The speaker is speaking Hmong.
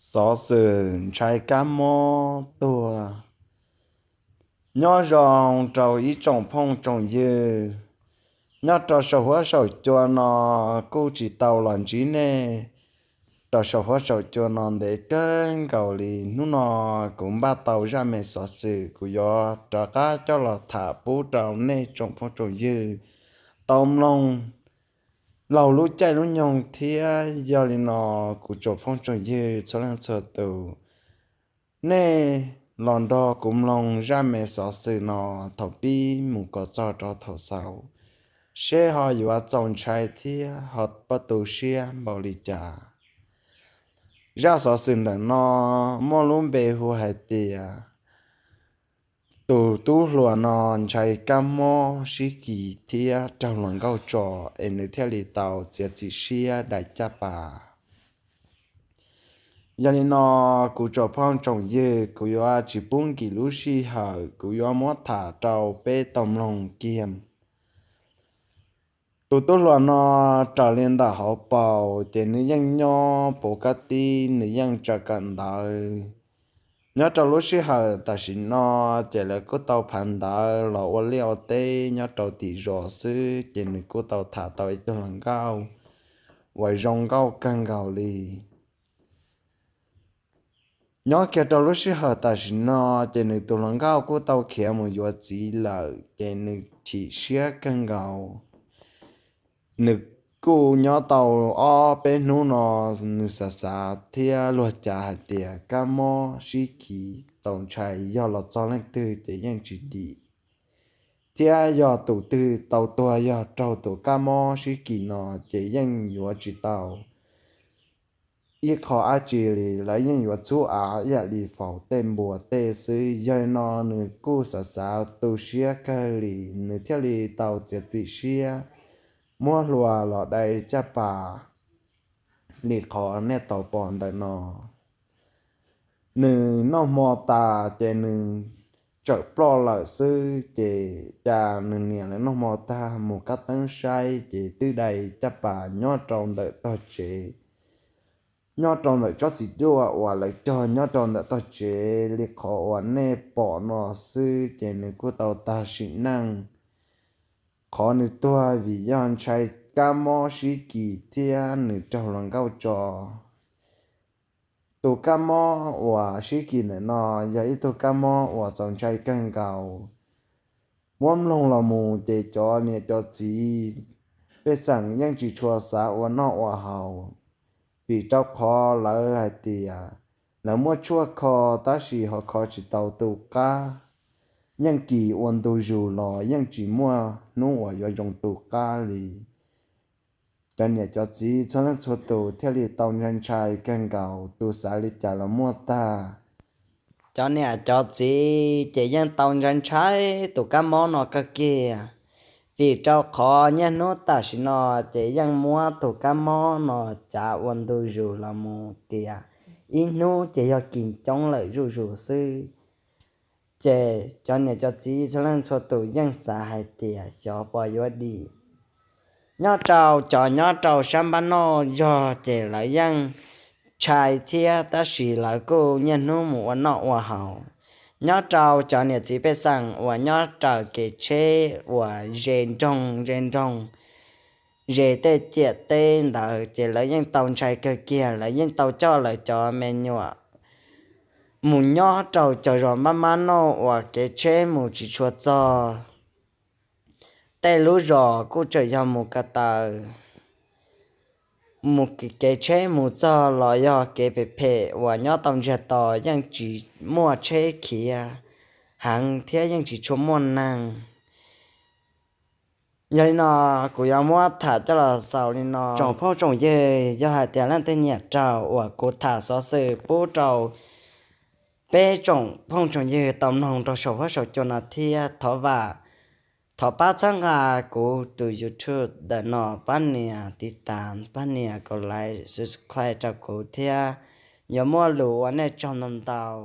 Xov xwm ntshai kab mob tuag. Nyob zoo rau ib tsoom phooj tsoom ywg nyob rau saum huab saum cua no, kuj tsis tau los ntsib nej rau saum huab saum cua no ntev kawg nkaus li. Hnub no kuv npaj tau zaj me xov xwm, kuv yuav rov qab coj los tham pub rau nej tsoom phooj tsoom ywg tau mloog laug lub caij lub nyoog thiab. Yog li no, kuv tsoom phooj tsoom ywg txhua leej txhua tus, nej los nrog kuv mloog zaj me xov xwm no thaum pib mus kom txog rau thaum xaus, seb ho yuav txaus ntshai thiab ho pab tu siab npaum li cas. Zaj xov xwm ntawm no muaj lub npe hu hais tias tus tub hluas no ntshai kab mob sib kis thiab raug hluas nkauj tso, es nws thiaj li tau txiav txim siab dai caj pas. Yog li no, kuv tsoom phooj tsoom ywg, kuv yuav tsis pub nkim lub sij hawm, kuv yuav muab tham rau peb tau mloog kiag. Tus tub hluas no raws li ntawm hauv paus ces nws yeej nyob puv kab tib, nws yeej tsa kawm ntawv. Nyob rau lub sij hawm tam sim no ces lawv kuj tau phav ntawv los ua liaj ua teb nyob rau tim zos xwb, ces nws kuj tau tham tau ib tug hluas nkauj uas zoo nkauj kawg nkaus li. Nyob kiag rau lub sij hawm tam sim no ces nws tus hluas nkauj kuj tau khiav mus yuav txiv lawm, ces nws chim siab kawg nkaus. Nws kuj nyob tau ob peb hnub no, nws xav xav thiab luag cav hais tias kab mob sib kis tau ntshai, yog los txog leej twg ces yeej tsis dim, thiab yog tus twg tau tuag yog raug tus kab mob sib kis no ces yeej yuav tsis tau ib qho dab tsi li, lawv yeej yuav txhub av ib yam li faus tej npua tej xwb. Yog li no nws kuj xav xav tu siab kawg li, nws thiaj li tau txiav txim siab muab hlua los dai caj pas li qhov nej tau pom ntawm no. Nws noj hmo tas ces nws tsawm ploj lawm xwb, ces cas nws niam lawv noj hmo tag mus kab teeb saib ces twb dai caj pas nyob rau ntawm tog tsev, nyob rau ntawm tsob txiv duaj uas lawv cog nyob rau ntawm tog tsev li qhov uas nej pom no xwb, ces nws kuj tau tag sim neej. Qhov nws tuag vim yog ntshai kab mob sib kis thiab nws raug hluas nkauj tso. Tus kab mob uas sib kis ntawm no yog ib tug kab mob uas txaus ntshai kawg nkaus. Muab mloog los mus ces cov niam cov txiv pej xeem yeej tsis tshua xav ua noj ua haus, vim rau qhov lawv hais tias lawv muab tshuaj kho tab sis ho kho tsis tau tu qab, yeej kis ua ntu zus los yeej tsis muaj hnub uas yuav zoo tu qab li. Cov niam cov txiv txhua leej txhua tus thiaj li tau ntshai ntshai kawg nkaus, tus xav li cas los muaj tag. Cov niam cov txiv ces yeej tau ntshai ntshai tus kab mob no kawg kiag, vim rau qhov niaj hnub tam sim no ces yeej muab tus kab mob no cav ua ntu zus los mus tias ib hnub ces yog kis coob lawm zuj zus xwb. Ces cov niam cov txiv txhua leej txhua tus yeej xav hais tias xyov puas yuav dim. Nyob rau cov nyob rau sab npab noj yog ces lawv yeej ntshai thiab tab sis lawv kuj niaj hnub mus ua noj ua haus. Nyob rau cov niam txiv pej xeem uas nyob raws kev tsheb uas ze nroog ze nroog, ze tej ciam teb ntawd ces lawv yeej tau ntshai kawg kiag, lawv yeej tau coj lawv cov me nyuam mus nyob rau cov zos npab npab noj uas kev tsheb mus tsis tshua txog. Tej lub zos kuj tseem yog mus ko taw, mus kev tsheb mus txog los yog kev phem phem uas nyob tau ntsiag to yeej tsis muaj tsheb khiav heev thiab yeej tsis tshua muaj neeg. Yog li no, kuv yuav muab tham coj los xaus li no. Tsoom phooj tsoom ywg, yog hais tias leej twg nyiam raug uas kuv tham xov xwm pub rau peb tsoom phooj tsoom ywg tau mloog rau saum huab saum cua no thiab, thov vam, thov pab txhawb nqa kuv tus YouTube ntawm no, pab nias tiv tas, pab nias kom like, subscribe rau kuv thiab, yuav muaj lus ua nej tsaug ntau ntau.